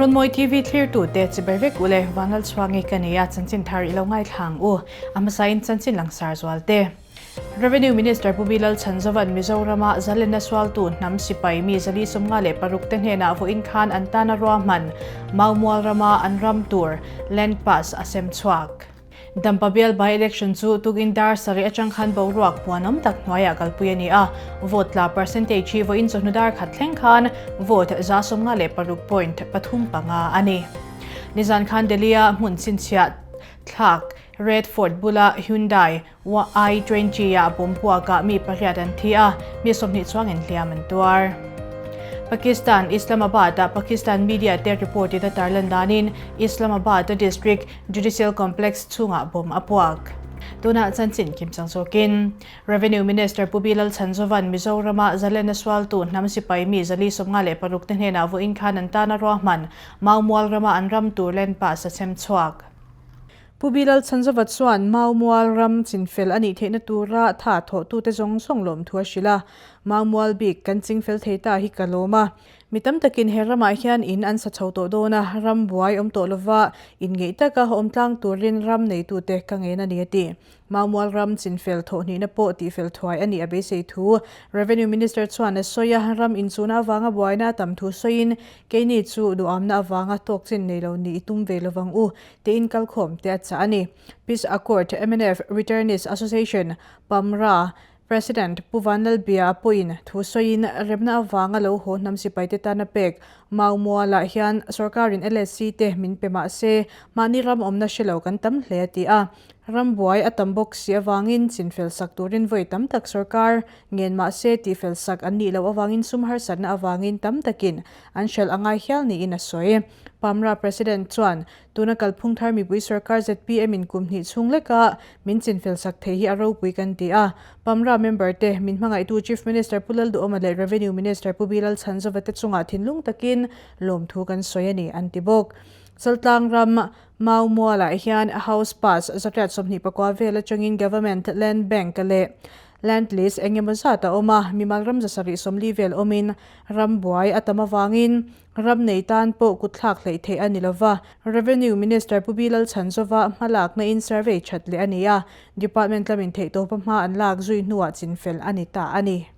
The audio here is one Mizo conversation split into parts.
Runmawi TV thlirtute chibai vek u le, Vanlalchhuangi ka nei a, chanchin thar i lo ngaithla ang u. A hmasain chanchin langsar zual te. Revenue Minister Pu Bilal Chhanzovan Mizorama zalenna sualtu hnam sipai mi 456 te hnenah vawiin khan an tana ruahman Maumual rama an ram tur Land Pass a sem chhuak. Dampa bial by-election chu tukin dar sarih atang khan boruak puanawm tak hnuaiah kalpui a ni a, vote tla percentage hi vawiin chawhnu dar khat thleng khan vote 56.35 a ni. Nizan khan Delhi-a hmun chhinchhiah thlak Red Fort bula Hyundai i20-ah bomb puakah mi pariat an thi a, mi 20 chuangin hliam an tuar. Pakistan, Islamabad-ah Pakistan media te report-in a tarlan danin Islamabad-a District Judicial Complex chhungah bomb a puak. Tunah chanchin kim chang zawkin Revenue Minister Pu Bilal Chhanzovan Mizorama zalenna sualtu hnam sipai mi 456 te hnenah vawiin khan an tana ruahman Maumual rama an ram tur land pass a chhem chhuak. Pu Bilal Chhanzova chuan Maumual ram chinfel a nih theihna tura tha thawhtute zawng zawng lawmthu a hrilh a, Maumual bik kan chingfel thei ta hi ka lawm a. Mi tam takin he ramah hian in an sa chho tawh dawn a, ram buai awm tawh lova inngeih taka awm tlang turin ram neitute ka ngen a ni a ti. Maumual ram chinfel thawhhnihna pawh tihfel thuai a nih a beisei thu Revenue Minister chuan a sawi a, ram inchuna avanga buaina a tam thu sawiin keini chu duhamna avanga tawk chin nei lo nih i tum ve lovang u tiin kalkhawm te a chah a ni. Peace Accord mnf Returnees Association, PAMRA, President Pu Vanlalbia pawhin thu sawiin remna avanga lo haw hnam sipaite tana pek Maumualah hian sorkarin LSC te min pe mah se mahni ram awmna hre lo kan tam hle a ti a. Ram buai a tam bawk si avangin chinfel sak turin vawi tam tak sorkar ngen mah se tihfel sak an nih loh avangin sum harsatna avangin tam takin an hrelh a ngai hial niin a sawi. PAMRA President chuan Tuna kalphung thar mipui sorkar zpm in kum hnih chhung leka min chinfel sak thei hi a ropui kan ti a. PAMRA member te, min hmangaihtu Chief Minister Pu Lalduhawma leh Revenue Minister Pu Bilal Chhanzova te chungah thinlung takin lawmthu kan sawi a ni, an ti bawk. Chaltlang ram Maumualah hian House Pass 129 vel atangin Government Land Bank leh Land Lease eng emaw zat a awm a, mimal ram 740 vel awmin ram buai a tam avangin Ram nei tan pawh kutthlak hleih theih a ni lova, Revenue Minister Pu Bilal Chhanzova hmalakna in survey that leh a ni a, Department lamin theihtawpa hma an lak zui hnuah chinfel a ni ta a ni.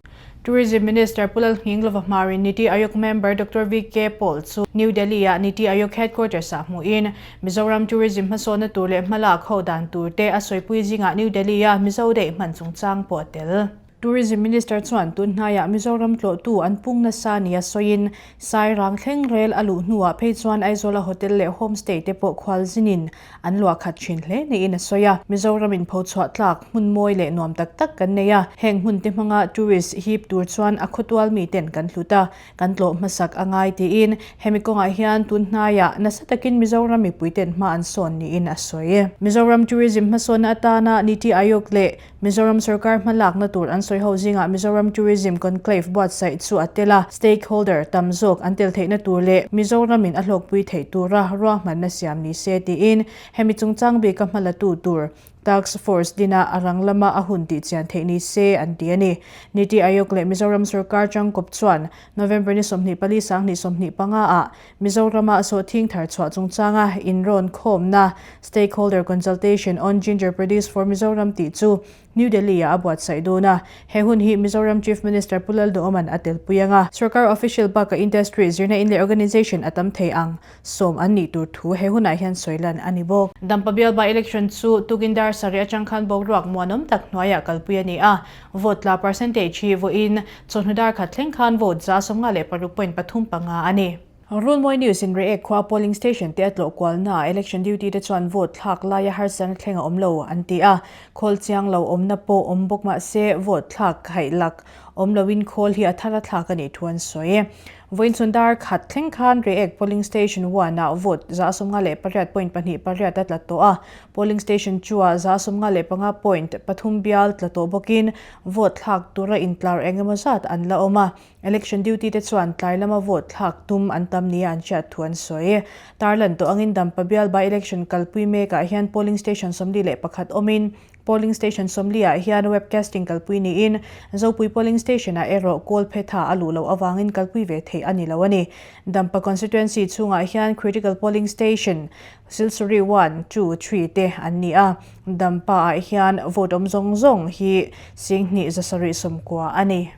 Tourism Minister Pu Lalnghinglova hmarin Niti Aayog member Doctor VK Paul chu New Delhi-ah Niti Aayog Headquarters-ah hmuhin Mizoram Tourism hmasawnna tur leh hmalak ho dan tur te a sawipui zingah New Delhi-a Mizo Day hman chungchang pawh a tel. Tourism Minister chuan tun hnaiah Mizoram tlawhtu an pung nasa nia sawiin Sairang thleng rel a luh hnuah phei chuan Aizawla hotel leh homestay te pawh khualzinin an luah khat thin hle niin a sawi a. Mizoram in phochhuah tlak hmun mawi leh nuam tak tak kan nei a, heng hmun te hmanga tourist hip tur chuan a khawtual miten kan hlut a, kan tlawh hmasak a ngai tiin hemi kawngah hian tun hnaiah nasa takin Mizoram mipuiten hma an sawn niin a sawi. Mizoram Tourism hmasawnna atana Niti Aayog leh Mizoram sorkar hmalakna tur an sawi ho zingah Mizoram Tourism Conclave buatsaih chu a tel a, stakeholder tam zawk an tel theihna tur leh Mizoramin a hlawkpui theih tura ruahmanna siam ni se tiin hemi chungchang bika hmalatu tur Task Force dina a rang lama a hun tih chian theih ni se an ti a ni. Niti Aayog leh Mizoram sorkar changkawp chuan November ni 24 2025 ah Mizorama sawhthing thar chhuah chungchanga inrawn khawmna Stakeholder Consultation on Ginger Produce for Mizoram tih chu New Delhi-ah a buatsaih dawn a. He hun hi Mizoram Chief Minister Pu Lalduhawma'n a telpui ang a. Sorkar official bakah industry, zirna in leh organisation a tam thei ang sawm an nih tur thu he hunah hian sawi lan a ni bawk. Dampa bial by-election chu tukin dar sarih atang khan boruak muanawm tak hnuaiah kalpui a ni a. Vote tla percentage hi vawiin chawhnu dar khat thleng khan vote 56.35 a ni. Runmawi News in Reiek khua polling station te a tlawh kualnaah election duty te chuan vote thlak laia harsatna thleng a awm lo an ti a, khawl chiang lo awmna pawh awm bawk mah se vote thlak haih lak awm loin khawl hi a thar a thlak a nih thu an sawi. Vawiin chhun dar khat thleng khan Reiek polling station one ah vote 58.28 a tla tawh a, Polling station chu-ah 55.3 bial tla tawh bawkin vote thlak tura intlar eng emaw zat an la awm a. Election duty te chuan tlai lama vote thlak tum an tam nia an hriat thu an sawi. Tarlan tawh angin Dampa bial by-election kalpui mekah hian polling station 41 awmin. Polling station 40 ah hian webcasting kalpui niin Zopui polling station ah erawh kawl phetha a luh loh avangin kalpui ve theih a ni lo a ni. Dampa constituency chhungah hian critical polling station Silsuri one, two, three te an ni a, Dampa ah hian vote awm zawng zawng hi 7790 a ni.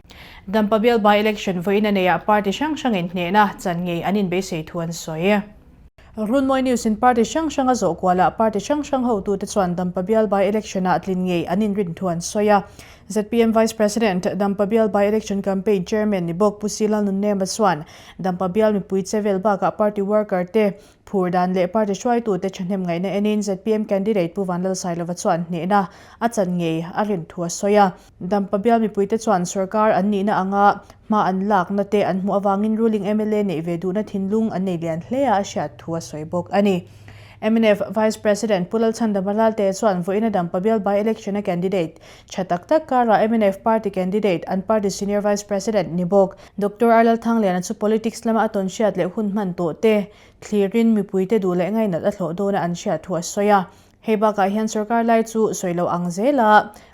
Dampa bial by-election vawiin a neiah party hrang hrangin hnehna chan ngei an inbeisei thu an sawi. Runmawi News in party hrang hrang a zawh kualah party hrang hrang hotute chuan Dampa bial by-election ah tlin ngei an inrin thu an sawi a. Zpm Vice President, Dampa bial by-election campaign chairman ni bawk Pu Sila Nunnema chuan Dampa bial mipui che vel bakah party worker te phur dan leh party hruaitute thahnem ngaihna enin zpm candidate Pu Vanlalsailova chuan hnehna a chan ngei a rin thu a sawi a. Dampa bial mipuite chuan sorkar an nihna anga hma an lakna te an hmuh avangin ruling mla neih ve duhna thinlung an nei lian hle a a hriat thu a sawi bawk a ni. Mnf Vice President Pu Lalchhandama Ralte chuan vawiina Dampa bial by-election a candidate tha tak tak karah mnf party candidate an party senior vice president ni bawk Doctor R Lalthangliana chu politics lama a tawn hriat leh hun hman tawh te thlirin mipuite duh leh ngainat a hlawh dawna an hriat thu a sawi a. Hei bakah hian sorkar lai chu sawi loh ang zela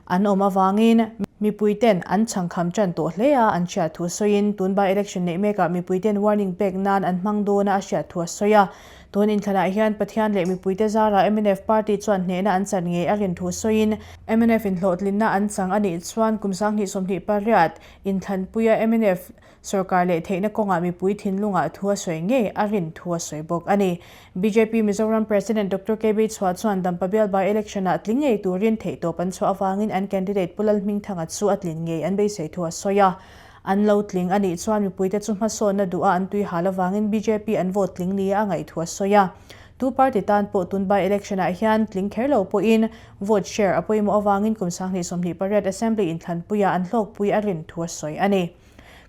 an awm avangin mipuiten an chhangkham tan tawh hle a, an hriat thu sawiin tun by election neih mekah mipuiten warning pek nan an hmang dawn a a hriat thu a sawi a. Tun inthlanah hian Pathian leh mipuite zarah mnf party chuan hnehna an chan ngei a rin thu sawiin mnf in hlawhtlinna an chang a nih chuan kum 2028 inthlanpuia mnf Sorkar leh theihna kawngah mipui thinlungah thu a sawi ngei a rin thu a sawi bawk a ni. Bjp Mizoram President Doctor KB Chhuah chuan Dampa bial by election-ah tling ngei turin theihtawp an chhuah avangin an candidate Pu Lalhmingthanga chu a tlin ngei an beisei thu a sawi a. An lo tling a nih chuan mipuite chu hmasawnna duha an tui hal avangin bjp an vote tling nia a ngaih thu a sawi a. Tu party tan pawh tun by election-ah hian tling kher lo pawhin vote share a pawimawh avangin kum 2028 Assembly inthlanpuiah an hlawkpui a rin thu a sawi a ni.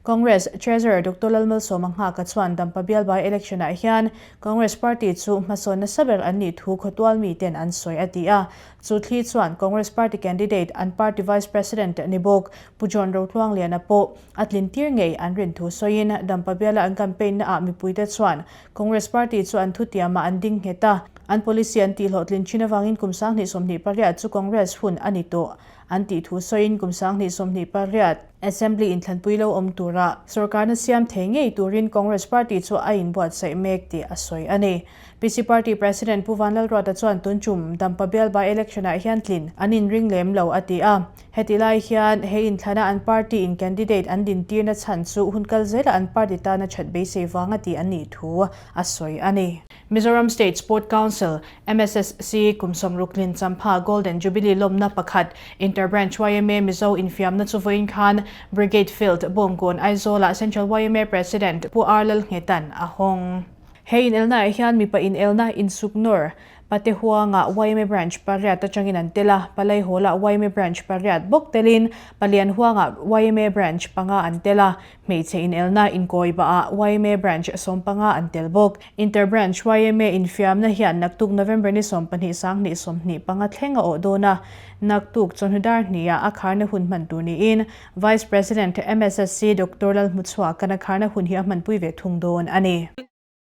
Congress Treasurer Doctor Lalmalsawma Nghaka chuan Dampa bial by election ah hian Congress party chu hmasawn nasa ber an nih thu khawtual mi ten an sawi a ti a. Chu thli chuan Congress party candidate an party vice president ni bawk Pu John Rotluangliana pawh a tlin tir ngei an rin thu sawiin Dampa biala an campaign na ah mipuite chuan Congress party chu an thutiam ah an ding nghet a, an policy an tihhlawhtlin thin avangin kum 2028 chu Congress hun a ni tawh An tih thu sawiin kum 2028 Assembly inthlanpui lo awm tura sorkarna siam thei ngei turin Congress party chu a inbuatsaih mek tih a sawi a ni. PC Party President Pu Vanlalruata chuan tun tum Dampa bial by election ah hian tlin an inring lem lo a ti a. Hetih lai hian he inthlana an party in candidate an dintirna chhan chu hun kal zela an party tana that beisei vanga tih an nih thu a sawi a ni. Mizoram State Sport Council, MSSC, kum 60 tlin champha Golden Jubilee lawmna pakhat Inter-Branch yma Mizo infiamna chu vawiin khan Brigade Field, Bawngkawn, Aizawlah Central yma President Pu R Lalnghetan a hawng. He inelnaah hian mipa inelna insuknawr Pate huangah yma Branch pariat atangin an tel a, Palai Hall-ah yma Branch pariat bawk telin Palian huangah yma Branch panga an tel a, Hmeichhe inelna inkawiba ah yma Branch 15 an tel bawk. Inter Branch yma infiamna hian naktuk November ni 12 2025 thleng a awh dawn a, naktuk chawhnu dar hniah a kharna hun hman tur niin Vice President MSSC Doctor Lalhmuchhuah kan a kharna hun hi a hmanpui ve thung dawn a ni.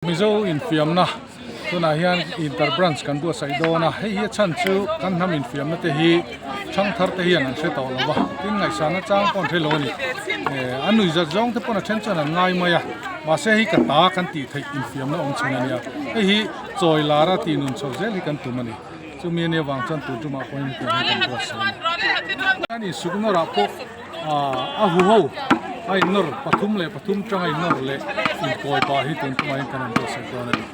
Mizo infiamna tunah hian inter branch kan buatsaih dawn a, hei hi a chhan chu kan hnam infiamna te hi thangthar te hian an hre tawh lo va, tin ngaihsana chang pawh an hre lo a ni. Eh, an nuihzat zawng te pawn a then chuan an ngai mai a, mahse hei ka ta kan tih theih infiamna awm chhun a nia, hei hi chawi lara tih nun chho zel hi kan tum a ni. Chumi ania vang chuan tun tumah pawhin hetiang hi kan buatsaih a ni. An insuk nawrah pawh A hu ho a innawr pathum leh pathum tang a innawr leh inkawi pah hi tun tumah hian kan rawn buatsaih dawn a ni.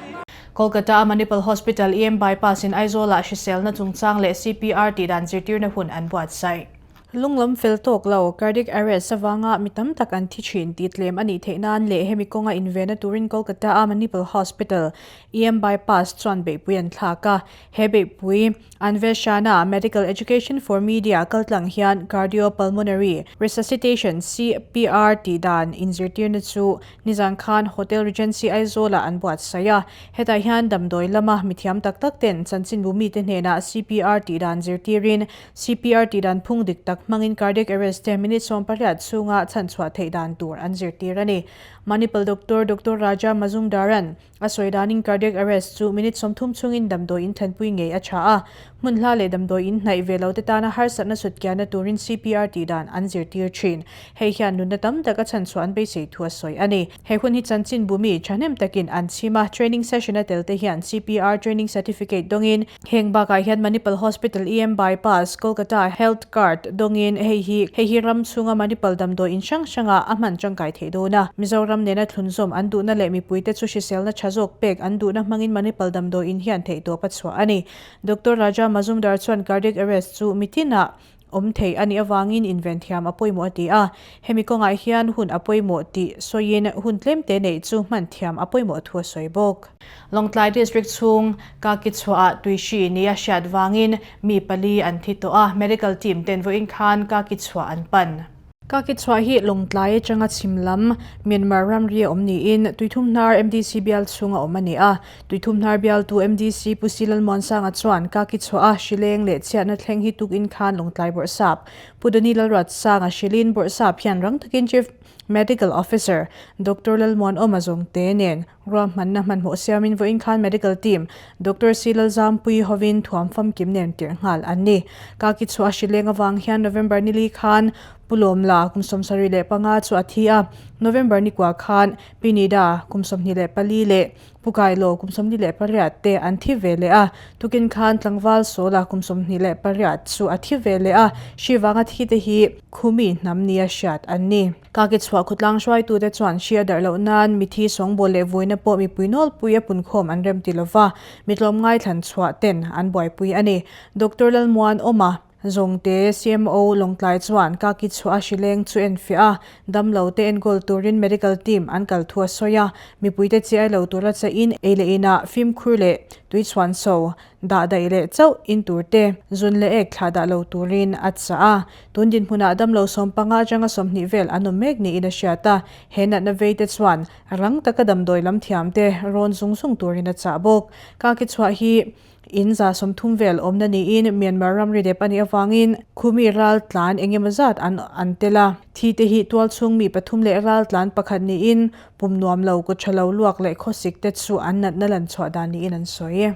Kolkata a Manipal Hospital EM Bypass in Aizawl ah hriselna chungchang leh CPR tih dan zirtirna hun an buatsaih. Lunglam fel tawk lo, cardiac arrest avanga mi tam tak an thi thin tih tlem a nih theih nan leh hemi kawnga invena turin Kolkata a Manipal Hospital EM Bypass chuan beihpui an thlak a. He beihpui Anveshana Medical Education for Media kaltlang hian Cardiopulmonary Resuscitation, CPR, tih dan inzirtirna chu nizan khan Hotel Regency Aizawl-ah an buatsaih a. Hetah hian damdawi lama mithiam tak tak ten chanchinbu mite hnenah CPR tih dan zirtirin CPR tih dan phung dik tak hmangin cardiac arrest te minute 18 chhunga chhanchhuah theih dan tur an zirtir a ni. Manipal Doctor Doctor Raja Mazumdaran. A sawi danin cardiac arrest chu minute 30 chhungin damdawi in thlenpui ngei a tha a, hmun hla leh damdawi in hnaih ve lo te tana harsatna sut kianna turin CPR tih dan an zirtir thin. Hei hian nunna tam tak a chhanchhuah an beisei thu a sawi a ni. He hun hi chanchin bumi thahnem takin an chhim a, training session a tel te hian CPR training certificate dawngin, heng bakah hian Manipal Hospital EM Bypass, Kolkata Health Card dawngin hei hi hei hi ram chhunga Manipal damdawi in hrang hrangah a hman tangkai theih dawn a. Mizoram nena thlunzawm an duhna leh mipuite chu hriselna tha zawk pek an duhna hmangin Manipal damdawi in hian theihtawp a chhuah a ni. Doctor Raja Mazumdar chuan cardiac arrest chu mitinah awm thei a nih avangin inven thiam a pawimawh a ti a. Hemi kawngah hian hun a pawimawh tih sawiin hun tlemte neih chu hman thiam a pawimawh thu a sawi bawk. Lawngtlai District chhung Kakichhuah-ah tuihri nia hriat vangin mi pali an thi tawh a, medical team ten vawiin khan Kakichhuah an pan. Kakichhuah hi Lawngtlai atanga chhim lam Myanmar ramri a awm niin Tuithumhnar MDC bial chhunga awm a ni a. Tuithumhnar bialtu MDC Pu Si Lalmuansanga chuan Kakichhuah a hrileng leh chhiatna thleng hi tukin khan Lawngtlai Bawrhsap Pu Dani Lalruatsanga hrilhin Bawrhsap hian rang takin Chief Medical Officer Doctor Lalmuanawma zawngte nen Ruahmanna hmanhmawh siamin vawiin khan Medical Team Doctor C Lalzampuii hovin thuam famkim nen tirh nghal an ni. Kaki chhuah a hrileng avang hian November nili khan Pu Lawmla kum 75 chu a thi a, November nikua khan Pi Nida kum 24 leh Pu Kailo kum 28 te an thi ve leh a, tukin khan tlangval Sawla kum 28 chu a thi ve leh a, hri vanga thi te hi Khumi hnam nia hriat an ni. Kaki chhuah khawtlang hruaitute chuan hria darh loh nan mithi sawngbawl leh vuina pawh mipui nawlpui a punkhawm an rem ti lova, mitlawm ngaithlan chhuah ten an buaipui a ni. Doctor Lalmuan Awma, Zawngte CMO Lawngtlai chuan Kaki chhuah a hrileng chu enfiah a, damlo te enkawl turin medical team an kal thu a sawi a, mipuite chiai lo tura chahin ei leh inah fimkhur leh tuichhuan so Dah daih leh chauh in tur te, zun leh ek thlah dah lo turin a chah a. Tun dinhmunah damlo 15 atanga 20 vel an awm mek niin a hriat a. He natna vei te chuan rang taka damdawi lam thiam te rawn zung zung turin a chah bawk. Kaki chhuah hi in 30 vel awmna niin Myanmar ramri dep a nih avangin khumi ral tlan eng emaw zat an an tel a. Thi te hi tualchhung mi pathum leh ral tlan pakhat niin Pum nuam lo, kut tha lo luak leh khawsik te chu an natna lan chhuah dan niin an sawi.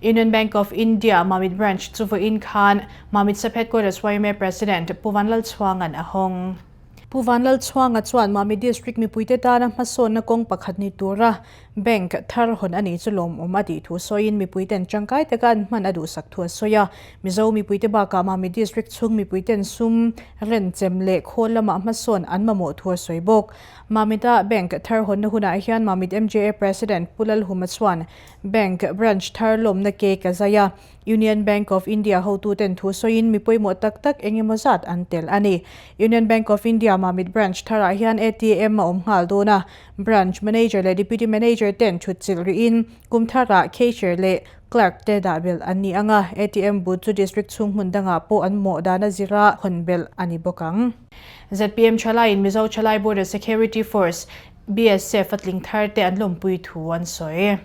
Union Bank of India Mamit Branch chu vawiin khan Mamit Sub Headquarters yma President Pu Vanlalchhuanga'n a hawng. Pu Vanlalchhuanga chuan Mamit District mipuite tana hmasawnna kawng pakhat ni tura Bank thar hawn a nih chu lawmawm a tih thu sawiin mipuiten tangkai taka an hman a duhsak thu a sawi a. Mizo mipuite bakah Mamit District chhung mipuiten sum renchem leh khawl lamah hmasawn an mamawh thu a sawi bawk. Mamita Bank thar hawnna hunah hian Mamit MJA President Pu Lalhuma chuan Bank branch thar lawmna cake a zai a, Union Bank of India hotuten thu sawiin mi pawimawh tak tak eng emaw zat an tel a ni. Union Bank of India Mamit branch tharah hian ATM a awm nghal dawn a, Branch Manager leh Deputy Manager ten thutchilh rihin kum tharah cashier leh clerk te dah belh an ni ang a, ATM booth chu district chhung hmun dangah pawh an mawh dana zira hawn belh a ni bawk ang. ZPM Thalaiin Mizo Thalai Border Security Force, BSF, a tling thar te an lawmpui thu an sawi.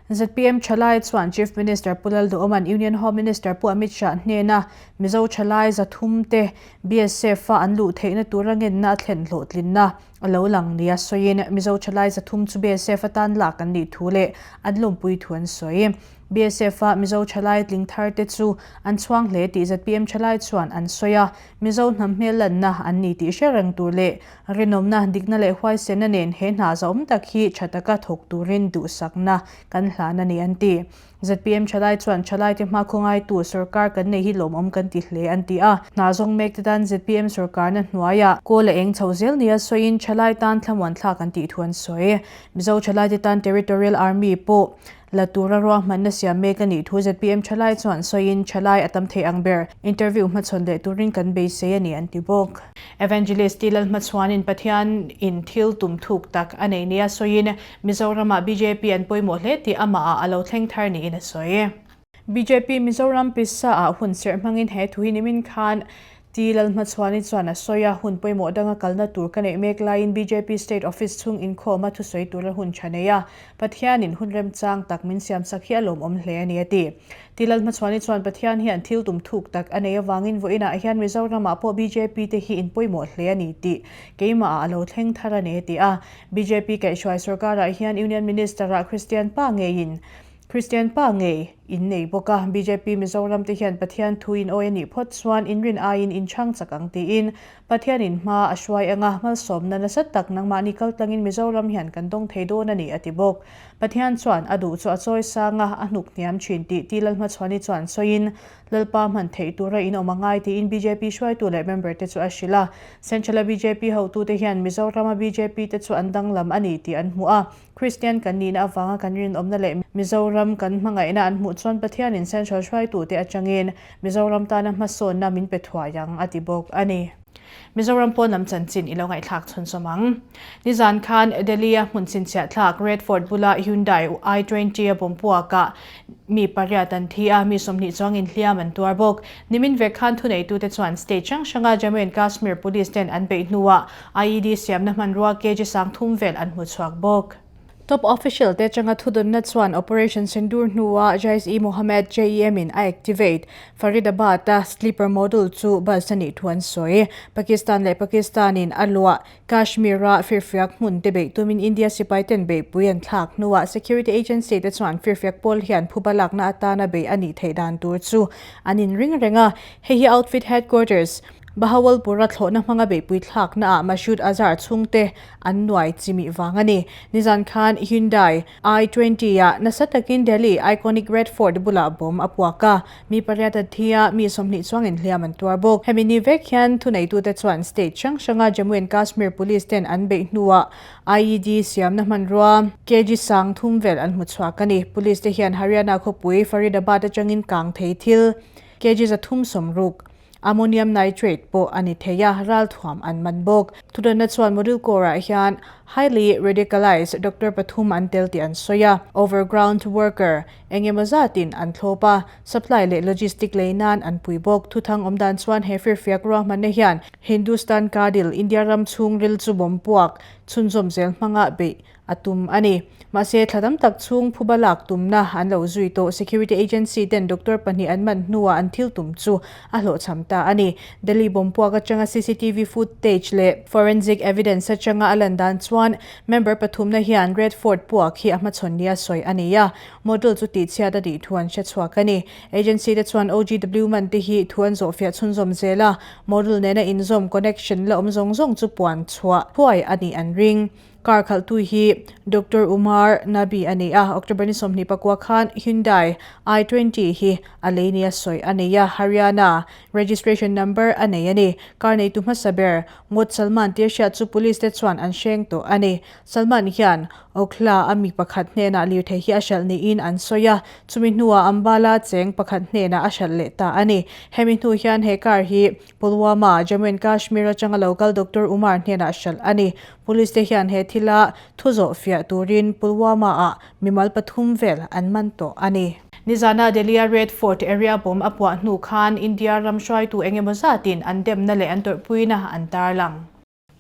ZPM Thalai chuan Chief Minister Pu Lalduhawma'n Union Home Minister Pu Amit Shah hnena Mizo Thalai 300 te BSF a an luh theihna tura ngenna a thlen hlawhtlinna a lo lang nia sawiin Mizo Thalai 300 chu BSF atan lak an nih thu leh an lawmpui thu an sawi. BSF a Mizo Thalai tling thar te chu an chhuang hle tih ZPM Thalai chuan an sawi a. Mizo hnam hmel lanna an ni tih hre reng tur leh rinawmna, dikna leh huaisenna nen he hna zahawm tak hi tha taka thawk turin duhsakna kan hlan a ni an ti. ZPM Thalai chuan Thalaite hmakhaw ngaitu sorkar kan nei hi lawmawm kan ti hle an ti a. Hna zawng mek te tan ZPM sorkarna hnuaiah kawl a eng chho zel nia sawiin Thalai tan thlamuan thlak an tih thu an sawi. Mizo Thalaite tan Territorial Army pawh La tura ruahmanna siam mek a nih thu ZPM Thalai chuan sawiin Thalai a tam thei ang ber. Interview hmachhawn leh turin kan beisei a ni an ti bawk. Evangelist Ti Lalhmachhuanin Pathian in thil tum thuk tak a nei nia sawiin Mizoramah bjp an pawimawh hle tih amahah a lo thleng thar niin a sawi. Bjp Mizoram pisa ah hun serh hmangin he thu hi nimin khan. T Lalhmachhuani chuan a sawi a, hun pawimawh danga kalna tur ka neih mek laiin bjp State Office chhung inkhawma thusawi tura hun tha nei a, Pathianin hun remchang tak min siamsak hi a lawmawm hle a ni a ti. T Lalhmachhuani chuan Pathian hian thil tum thuk tak a nei avangin vawiinah hian Mizoramah pawh bjp te hi in pawimawh hle a ni tih keimahah a lo thleng thar a ni a ti a. Bjp kaihhruai sorkarah hian Union Minister-ah Christian pa ngeiin Kristian pa ngei in nei bawk a, bjp Mizoram te hian Pathian thu in awi a nih phawt chuan in rin aiin in chhang chak ang tiin Pathian in hma a hruai anga malsawmna nasa tak nangmahni kaltlangin Mizoram hian kan dawng thei dawn a ni a ti bawk. Pathian chuan a duh chu a chawi sang a, a hnuk hniam thin tih Ti Lalhmachhuani chuan sawiin Lalpa hman theih tura in awm a ngai tiin bjp hruaitu leh member te chu a hrilh a. Central-a bjp hotute hian Mizorama bjp te chu an danglam a ni tih an hmu a, Kristian kan nihna avanga kan rinawmna leh Mizoram kan hmangaihna an hmuh chuan Pathianin Central hruaitute atangin Mizoram tana hmasawnna min pe thuai ang a ti bawk a ni. Mizoram pawn lam chanchin i lo ngaihthlak chhunzawm ang. Nizan khan Delhi-a hmun chhinchhiah thlak Red Fort bula Hyundai i20 a bawm puakah mi pariat an thi a, mi 20 chuangin hliam an tuar bawk. Nimin vek khan thuneitute chuan state hrang hranga Jammu and Kashmir Police ten an beih hnuah IED siamna hmanrua kg 3000 vel an hmu chhuak bawk. Top official te atanga thudawnna chuan Operation Sindoor hnua Jaish-e-Mohammed, JEM, in a activate Faridabad-a sleeper module chu bus a nih thu an sawi. Pakistan leh Pakistan in a luah Kashmir-a firfiak hmun te beih tumin India sipai ten beihpui an thlak hnuah security agency te chuan firfiak pawl hian phuba lakna atana beih a nih theih dan tur chu an inring reng a. Hei hi outfit headquarters Bahawalpur-a thlawhna hmanga beihpui thlaknaah Masood Azhar chhungte an nuai chimih vang a ni. Nizan khan Hyundai i 20 ah nasa takin Delhi iconic Red Fort bulah bomb a puak a, mi pariat a thi a, mi 20 chuangin hliam an tuar bawk. Hemi ni vek hian thuneitute chuan state hrang hranga Jammu and Kashmir police ten an beih hnuah IED siamna hmanrua kg 3000 vel an hmu chhuak a ni. Police te hian Haryana khawpui Faridabad atangin kang thei thil kg 360 Ammonium nitrate pawh a ni thei a, ralthuam an man bawk. Thudanna chuan Module Corps-ah hian highly radicalised doctor pathum an tel tih an sawi a, overground worker eng emaw zatin an thlawp a, supply leh logistic lei nan an pui bawk. Thuthang awm dan chuan he firfiak ruahmanna hian Hindustan Kadil, India ram chhungril chu bomb puak chhunzawm zel hmanga beih a tum a ni. Mahse, thla tam tak chhung phuba lak tumna an lo zui tawh. Security agency ten doctor pahnih an man hnuah an thil tum chu a hlawhchham ta a ni. Delhi bomb puak atanga cctv footage leh forensic evidence atanga a lan dan chuan member pathumna hian Red Fort puak hi a hmachhawn nia sawi a ni a, model chu tihchhiat a tih thu an hre chhuak a ni. Agency te chuan OGW man te hi thu an zawhfiah chhunzawm zel a, model nena inzawm connection la awm zawng zawng chu puan chhuah thuai a nih an ring. Car khalhtu hi Doctor Umar Nabi a ni a, October ni 24 khan Hyundai i 20 hi a lei nia sawi a nei a, Haryana registration number a nei a ni. Car neitu hmasa ber Mod Salman tir hriat chu police te chuan an hreng tawh a ni. Salman hian Okhla a mi pakhat hnenah lirthei hi a hralh niin an sawi a, chumi hnuah Ambala cheng pakhat hnenah a hralh leh ta a ni. Hemi hnu hian he car hi Pulwama, Jammu and Kashmir atanga local Doctor Umar hnenah hralh a ni. Police te hian he thila thu zawh fiah turin Pulwama-ah mimal pathum vel an man tawh a ni. Nizana Delhi-a Red Fort area bomb a puah hnu khan India ram hruaitu eng emaw zatin an demna leh an tawrhpuina an tarlang.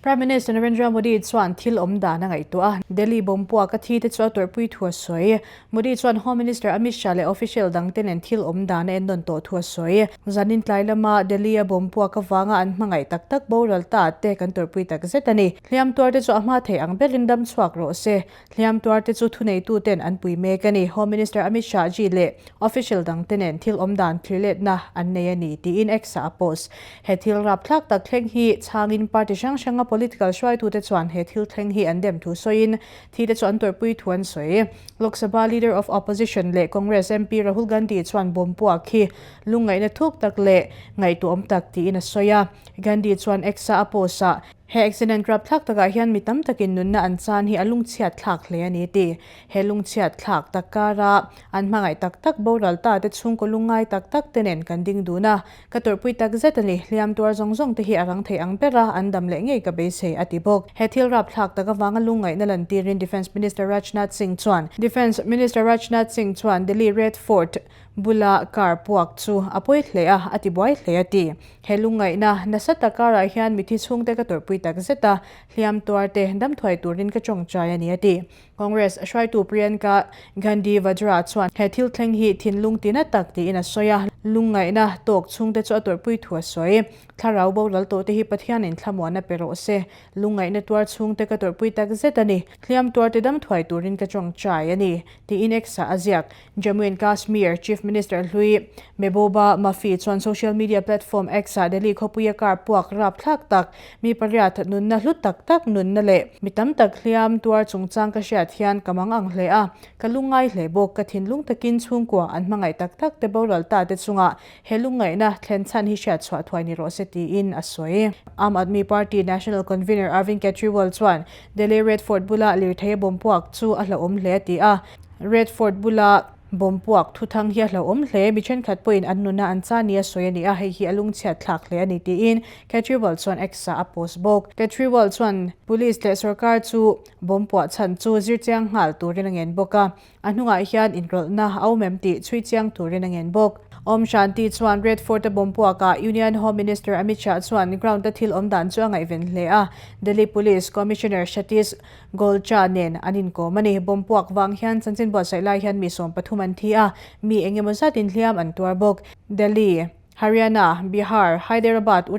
Prime Minister Narendra Modi chuan thil awm dan a ngaihtuah a, Delhi bomb puak a thi te chu a tawrhpui thu a sawi. Modi chuan Home Minister Amit Shah leh official dang te nen thil awm dan a ennawn tawh thu a sawi. Zanin tlai lama Delhi a bomb puak avanga an hmangaih tak tak boral ta te kan tawrhpui tak zet a ni. Hliam tuar te chu a hma thei ang berin dam chhuak rawh se. Hliam tuar te chu thuneitu ten an pui mek a ni. Home Minister Amit Shah ji leh official dang te nen thil awm dan thliletna an nei a ni tiin X-ah a post. He thil rapthlak tak thleng hi chhangin party hrang hranga political hruaitute chuan he thil thleng hi an dem thu sawiin thi te chu an tawrhpui thu an sawi. Lok Sabha Leader of Opposition leh Congress MP Rahul Gandhi chuan bomb puak hi lungngaihna thuk tak leh ngaihtuahawm tak tiin a sawi a. Gandhi chuan X-ah a post-ah, He accident rapthlak takah hian mi tam takin nunna an chan hi a lungchhiat thlak hle a ni ti. He lungchhiat thlak tak kara an hmangaih tak tak boral ta te chhungkaw lungngai tak tak te nen kan ding dun a, ka tawrhpui tak zet a ni. Hliam tuar zawng zawng te hi a rang thei ang ber a, an dam leh ngei ka beisei a ti bawk. He thil rapthlak tak avanga lungngaihna lantirin Defence Minister Rajnath Singh chuan Defence Minister Rajnath Singh chuan Delhi Red Fort. bula car puak chu a pawi hle a, a ti buai hle a ti. He lungngaihna nasa tak karah hian mithi chhungte ka tawrhpui tak zet a, hliam tuarte damthuai turin ka tawngtai a ni a ti. Congress hruaitu Priyanka Gandhi Vadra chuan he thil thleng hi thinlung tina tak tiin a sawi a, lungngaihna tawk chhungte chu a tawrhpui thu a sawi. Thlarau boral tawhte hi Pathianin thlamuan a pe rawh se. Lungngaihna tuar chhungte ka tawrhpui tak zet a ni. Hliam tuarte dam thuai turin ka tawngtai a ni, tiin X-ah a ziak. Jammu and Kashmir Chief Minister hlui Mehbooba Mufti chuan social media platform X-ah Delhi khawpuia car puak rapthlak tak, mi pariat nunna hlu tak tak nunna leh mi tam tak hliam tuar chungchang ka hriat hian ka mang ang hle a, ka lungngai hle bawk. Ka thinlung takin chhungkua an hmangaih tak tak te boral ta te chungah he lungngaihna thlen chhan hi hriat chhuah thuai ni rawh se tiin a sawi. Aam Aadmi Party National Convener Arvind Kejriwal chuan Delhi Red Fort bula lirthei a bawm puak chu a hlauhawm hle a ti a. Red Fort bula bomb puak thuthang hi a hlauhawm hle, mi thenkhat pawhin an nuna an cha nia sawi a ni a, hei hi a lungchhiat thlak hle a ni tiin Kejriwal chuan X-ah a post bawk. Kejriwal chuan Police leh sorkar chu bomb puah chhan chu zirchiang nghal turin a ngen bawk a, a hnungah hian inrawlhna a awm em tih chhui chiang turin a ngen bawk. Om Shanti chuan Red Fort-a bomb puakah Union Home Minister Amit Shah chuan ground-a thil awm dan chu a ngaihven hle a, Delhi Police Commissioner Satish Golcha nen an inkawm a ni. Bomb puak vang hian chanchin buatsaih lai hian mi 13 an thi a, mi eng emaw zatin hliam an tuar bawk. Delhi, Haryana, Bihar, Hyderabad,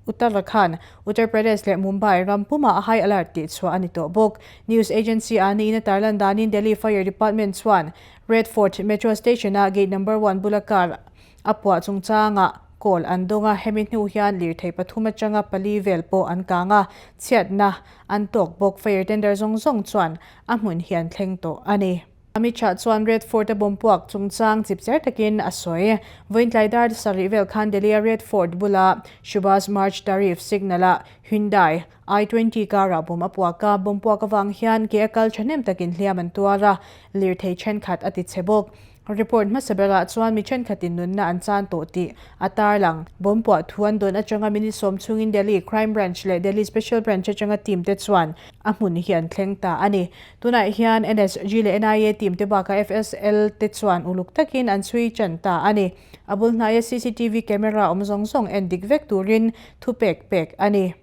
Uttarakhand, Uttar Pradesh leh Mumbai ram pumah a high alert tih chhuah a ni tawh bawk. News agency a niin a tarlan danin Delhi Fire Department chuan Red Fort Metro Station-a gate number one bula car A puah chungchangah kawl an dawng a, hemi hnu hian lirthei pathum atanga pali vel pawh an kang a, chhiatna an tawk bawk. Fire tender zawng zawng chuan a hmun hi an thleng tawh a ni. Amit Shah chuan Red Fort-a bomb puak chungchang chipcher takin a sawi. Vawiin tlai dar sarih vel khan Delhi-a Red Fort bula Subhash March Tariff Signal-ah Hyundai i 20 car-ah bomb a puak a, bomb puak avang hian ke a kal thahnem takin hliam an tuar a, lirthei thenkhat a tichhe bawk. Report hmasa berah chuan mi thenkhatin nunna an chan tawh tih a tarlang. Bomb puah thu an dawn atanga minute sawm chhungin Delhi Crime Branch leh Delhi Special Branch atanga team te chuan a hmun hi an thleng ta a ni. Tunah hian NSG leh NIA team te bakah FSL te chuan uluk takin an chhui tan ta a ni. A bul hnaia cctv camera awm zawng zawng en dik vek turin thu pek pek a ni.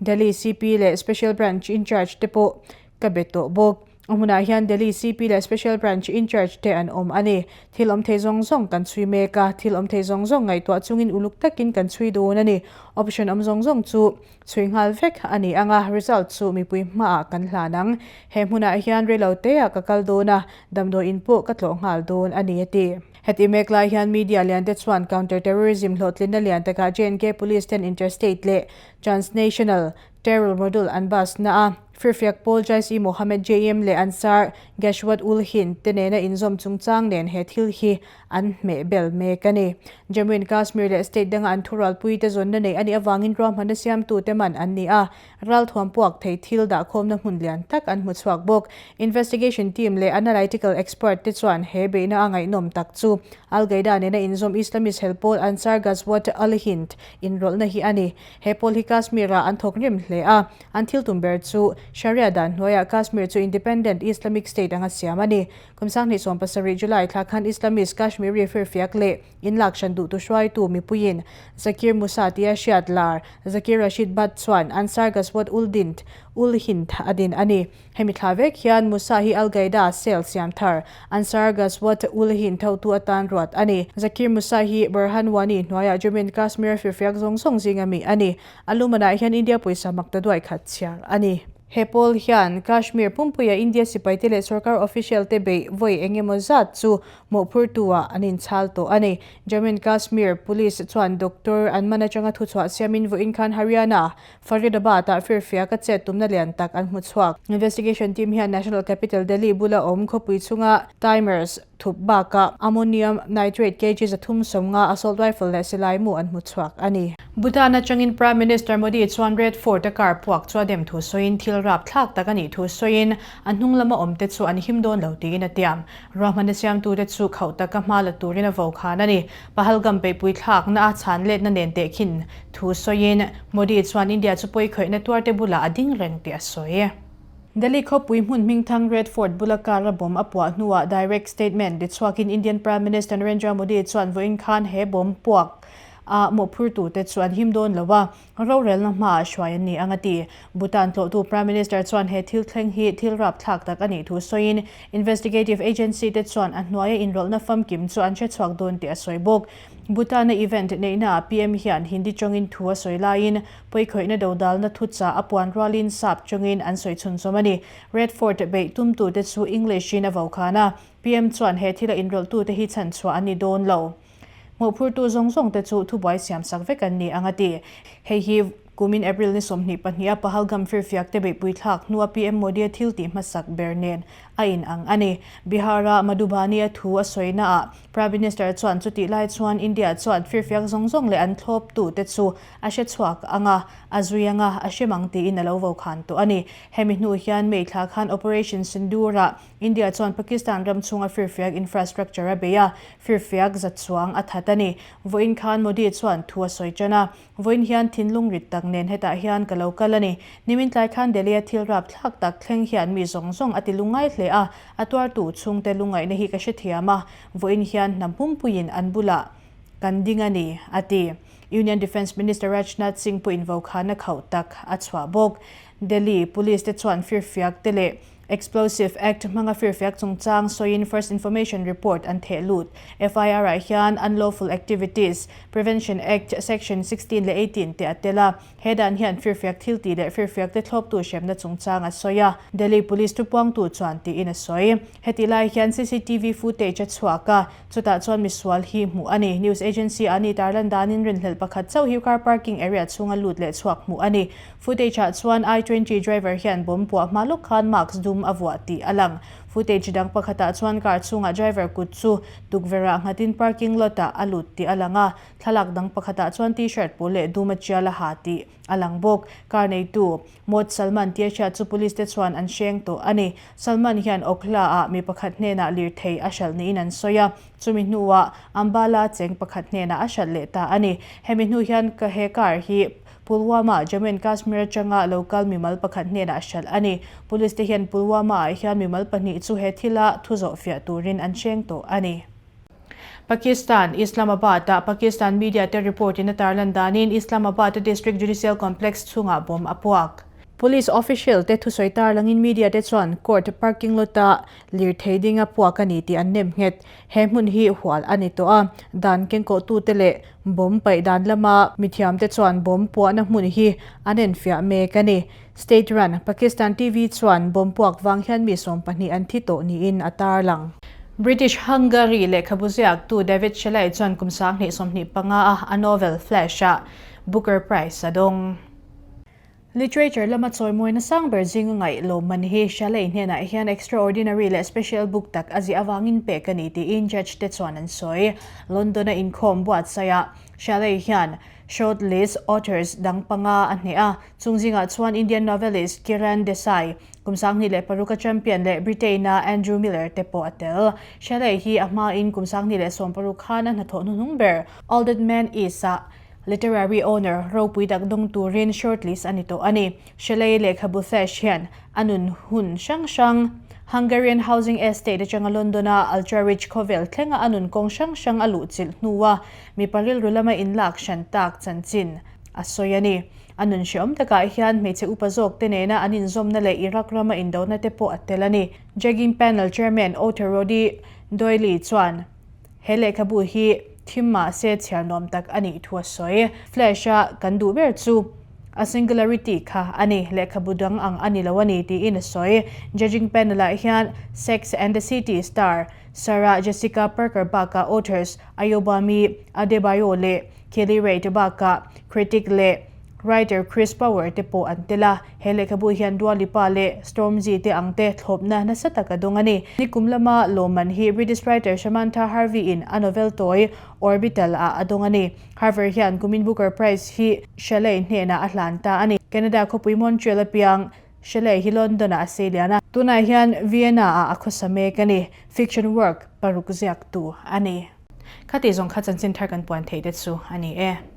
Delhi CP leh Special Branch in-charge te pawh ka be tawh bawk. A hmunah hian Delhi CP leh Special Branch in-charge te an awm a ni. Thil awm thei zawng zawng kan chhui mek a, thil awm thei zawng zawng ngaihtuah chungin uluk takin kan chhui dawn a ni. Option awm zawng zawng chu chhui nghal vek a ni ang a, result chu mipui hmaah kan hlan ang. He hmunah hian reilo teah ka kal dawn a, damdawiin pawh ka tlawh nghal dawn a ni a ti. Heti mek lai hian media lian te chuan counter terrorism hlawhtlinna lian takah J&K Police ten interstate leh transnational terror module an bus na a, Firfiak pawl Jaish-e-Mohammed, JEM, leh Ansar Ghazwat ul Hind te nena inzawm chungchang nen he thil hi an hmeh bel mek a ni. Jammu and Kashmir leh state danga an thurualpui te zawnna neih a nih avangin ruahmanna siamtute man an ni a, ralthuam puak thei thil dahkhawmna hmun lian tak an hmu chhuak bawk. Investigation team leh analytical expert te chuan he beihna a ngaihnawm tak chu Al-Qaeda nena inzawm Islamist hel pawl Ansar Ghazwat ul Hind inrawlhna hi a ni. He pawl hi Kashmir-ah an thawk rim hle a, an thil tum ber chu Sharia dan hnuaiah Kashmir chu independent Islamic state anga siam a ni. Kum 2017 July thla khan Islamist Kashmiri firfiak leh inlak hran duhtu hruaitu mipuiin Zakir Musa tia hriat lar Zakir Rashid Bhat chuan Ansar Ghazwat ul Dint ul Hind a din a ni. Hemi thla vek hian Musa hi Al Qaeda cell siam thar Ansar Ghazwat ul Hind thotu atan ruat a ni. Zakir Musa hi Burhan Wani hnuaiah Jammu and Kashmir firfiak zawng zawng zinga mi a ni. A lumanah hian India pawisa makta duai khat chhiar a ni. He pawl hian Kashmir pumpuia India sipaite leh sorkar official te beih vawi eng emaw zat chu mawhphurtu-ah an inchhal tawh a ni. Jammu and Kashmir Police chuan doctor an man atanga thuchhuah siamin vawiin khan Haryana, Faridabad-ah firfiak a chet tumna lian tak an hmu chhuak. Investigation team hian National Capital Delhi bula awm khawpui chhunga timers thup bakah ammonium nitrate kg 350 assault rifle leh silai mu an hmu chhuak a ni. Bhutan atangin Prime Minister Modi chuan Red Fort-a car puak chu a dem thu sawiin thil rapthlak tak a nih thu sawiin a hnung lama awmte chu an him dawn lo tiin a tiam. Ruahmanna siamtute chu khauh taka hma la turin a vo khan a ni. Pahalgam peihpui thlakna a chhan letna nen tehkhin thu sawiin Modi chuan India chu pawikhawihna tuarte bulah a ding reng tih a sawi. Delhi khawpui hmun hmingthang Red Fort bula car a bomb a puah hnuah direct statement tichhuakin Indian Prime Minister Narendra Modi chuan vawiin khan he bomb puak a mawhphurtute chu an him dawn lo a, rorelna hmaah hruai an ni ang a ti. Bhutan tlawhtu Prime Minister chuan he thil thleng hi thil rapthlak tak a nih thu sawiin investigative agency te chuan a hnuaia inrawlhna famkim chu an hrechhuak dawn tih a sawi bawk. Bhutan-a event neihnaah PM hian Hindi tawngin thu a sawi laiin pawikhawihna dodalna thuchah a puan rualin sap tawngin an sawi chhunzawm a ni. Red Fort beih tumtute chu English-in a vokhan a, PM chuan he thila inrawlhtute hi chhanchhuah an ni dawn lo. Mawhphurtu zawng zawng te chu thubuai siam sak vek an ni ang a ti. Hei hi kumin April ni 22 a Pahalgam firfiak te beihpui thlak hnua PM Modi-a thil tih hmasak ber nen a in ang a ni. Bihar-a Madhubani-a thu a sawina ah Prime Minister chuan chutih lai chuan India chuan firfiak zawng zawng leh an thlawptu te chu a hre chhuak ang a, a zui ang a, a hrem ang tiin a lo vokhan tawh a ni. Hemi hnu hian May thla khan Operation Sindoor-ah India chuan Pakistan ram chhunga firfiak infrastructure a bei a, firfiak za chuang a that a ni. Vawiin khan Modi chuan thu a sawi tan a, Vawiin hian thinlung rit tak nen hetah hian ka lo kal a ni. Nimin tlai khan Delhi-a thil rapthlak tak thleng hian mi zawng zawng a ti lungngai hle a, a tuartu chhungte lungngaihna hi ka hrethiam a, vawiin hian hnam pumpuiin an bulah kan ding a ni, a ti. Union Defence Minister Rajnath Singh pawhin vokhanna khauh tak a chhuah bawk. Delhi Police te chuan firfiak te leh Explosive Act hmanga firfiak chungchang sawiin First Information Report an theh lut. FIR ah hian Unlawful Activities, Prevention Act Section 16 leh 18 te a tel a. He dan hian firfiak thiltih leh firfiak te thlawptu hremna chungchang a sawi a, Delhi Police thupuangtu chuan tiin a sawi. Hetih lai hian cctv footage a chhuak a, chutah chuan misual hi hmuh a ni. News agency ah ni tarlan danin rinhlelh pakhat chauh hi car parking area chhunga lut leh chhuak hmuh a ni. Footage ah chuan I-twenty driver hian bomb puah hma lawk khan mask dum a vuah tih a lang. Footage dang pakhatah chuan car chhungah driver kut chu tukverhah nghatin parking lot ah a lut tih a lang a, thlalak dang pakhatah chuan t-shirt pawl leh dum a tial a ha tih a lang bawk. Car neitu Mohd Salman tia hriat chu police te chuan an hreng tawh a ni. Salman hian Okhla ah mi pakhat hnenah lirthei a hralh niin an sawi a, chumi hnuah Ambala cheng pakhat hnenah a hralh leh ta a ni. Hemi hnu hian he car hi Pulwama, Jammu and Kashmir atanga lo kal mimal pakhat hnenah hralh a ni. Police te hian Pulwama ah hian mimal pahnih chu he thila thu zawh fiah turin an hreng tawh a ni. Pakistan, Islamabad ah Pakistan media te report in a tarlan danin Islamabad a District Judicial Complex chhungah bomb a puak. Police official te thusawi tarlangin media te chuan court parking lot ah lirthei dinga puak a ni tih an nem nghet. He hmun hi hual a ni tawh a, dan kengkawhtute leh bomb paih dan lama mithiamte chuan bomb puahna hmun hi an enfiah mek a ni. State run Pakistan TV chuan bomb puak vang hian mi 12 an thi tawh niin a tarlang. British Hungary lehkhabu ziaktu David Shalai chuan kum 2025 a a novel Flash-ah Booker Prize a dawng. Literature lama chawimawina sang ber zinga ngaih lawmman hi Shalei hnenah hian extraordinary leh special book tak a ziah avangin pek a ni tiin judge te chuan an sawi. London-a inkhawm buatsaihah Shalei hian shortlist authors dang panga a hneh a, chung zingah chuan Indian novelist Kiran Desai, kum 2006 a champion leh Britain-a Andrew Miller te pawh a tel. Shalei hi a hmain kum 2016 khan a hnathawh hnuhnung ber All That Man Is-ah Literary Honour ropui dak dawng turin shortlist a ni tawh a ni. Shalei lehkhabu Flash hian a nun hun hrang hrang, Hungarian housing estate atanga London-a ultra-rich khawvel thlenga a nun kawng hrang hrang a luhchilh hnua mipa rilru lama inlak hran tak chanchin a sawi a ni. A nun hreawm takah hian hmeichhe upa zawk te nena an inzawmna leh Iraq rama indona te pawh a tel a ni. Judging Panel Chairman Author Roddy Doyle chuan, He lehkhabu hi thim mah se chhiar nuam tak a nih thu a sawi. Flash-a kan duh ber chu a singularity kha a ni, lehkhabu dang ang a ni lo a ni tiin a sawi. Judging panel-ah hian Sex and the City star Sarah Jessica Parker bakah authors Ayobami Adebayo leh Kelly Reid bakah critic leh Writer Chris Power te pawh an tel a, he lehkhabu hian Dua Lipa leh Stormzy te ang te thlawpna nasa tak a dawng a ni. Nikum lama lawmman hi British writer Samantha Harvey-in a novel tawi Orbital ah a dawng a ni. Harvey hian kumin Booker Prize hi Shelley hnenah a hlan ta a ni. Canada khawpui Montreal a piang Shelley hi London-ah a sei lian a, tunah hian Vienna-ah a khawsa mek a ni. Fiction work paruk ziaktu a ni. Khati zawng kha chanchin thar kan puan theih te chu a ni e.